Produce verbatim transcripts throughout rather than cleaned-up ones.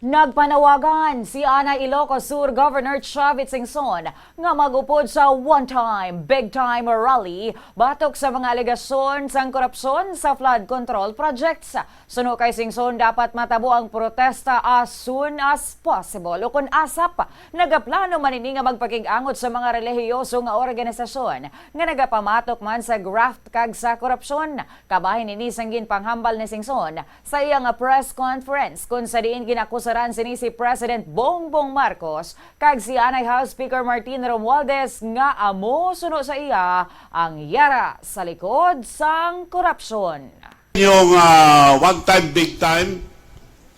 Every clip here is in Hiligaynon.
Nagpanawagan si Anay Ilocos Sur Governor Chavit Singson nga mag-upod sa one-time, big-time rally batok sa mga alegasyon sang korupsyon sa flood control projects. Suno kay Singson, dapat matabo ang protesta as soon as possible, ukon ASAP. Nagaplano man ini nga magpakig-angot sa mga relihiyoso nga organisasyon nga nagapamatok man sa graft kag sa korupsyon. Kabahin ini sang ginpanghambal ni Singson sa iya nga press conference, kun sa diin ginakusaran sini si President Bongbong Marcos kag si Anay House Speaker Martin Romualdez nga amo, suno sa iya, ang yara sa likod sang korupsyon. Yung, ah, one time, big time,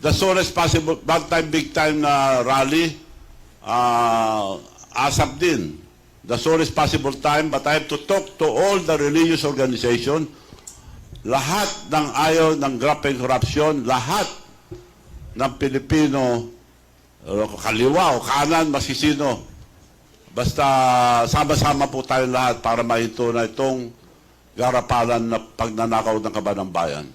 the soonest possible, one time, big time na rally, ah, ASAP din, the soonest possible time, but I have to talk to all the religious organization, lahat ng ayaw ng graft and korupsyon, lahat ng Pilipino, kaliwa o kanan, maski sino. Basta sama-sama po tayo lahat para mahinto na itong garapalan na pagnanakaw ng kaban ng bayan.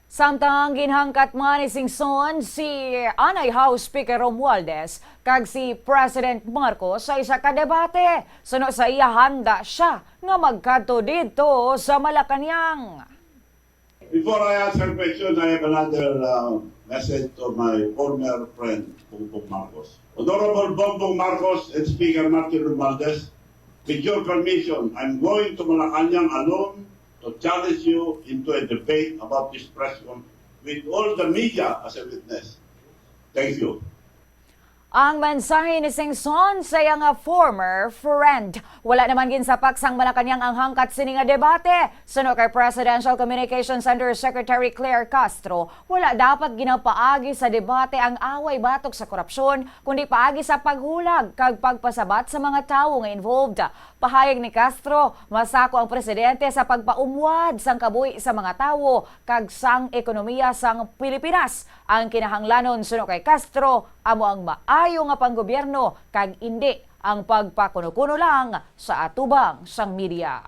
Samtang ginhangkat man ni Singson si Anay House Speaker Romualdez kag si President Marcos sa isa ka debate, suno sa iya, handa siya nga magkadto didto sa Malacañang. Before I answer question, I have another, uh, message to my former friend, Bongbong Marcos. Honorable Bongbong Marcos and Speaker Martin Romualdez, with your permission, I'm going to Malacañang alone to challenge you into a debate about this press con with all the media as a witness. Thank you. Ang mensahe ni Singson sa iya nga former friend. Wala naman ginsapak sang Malacañang ang hangkat sini nga debate. Suno kay Presidential Communications Undersecretary Claire Castro, wala dapat ginapaagi sa debate ang away batok sa korupsyon, kundi paagi sa paghulag kag pagpasabat sa mga tawo nga involved. Pahayag ni Castro, masako ang presidente sa pagpaumwad sang kabuhi sa mga tawo kag sang ekonomiya sang Pilipinas. Ang kinahanglanon, suno kay Castro, amo ang maayo nga panggobyerno kag indi ang pagpakuno-kuno lang sa atubang sang media.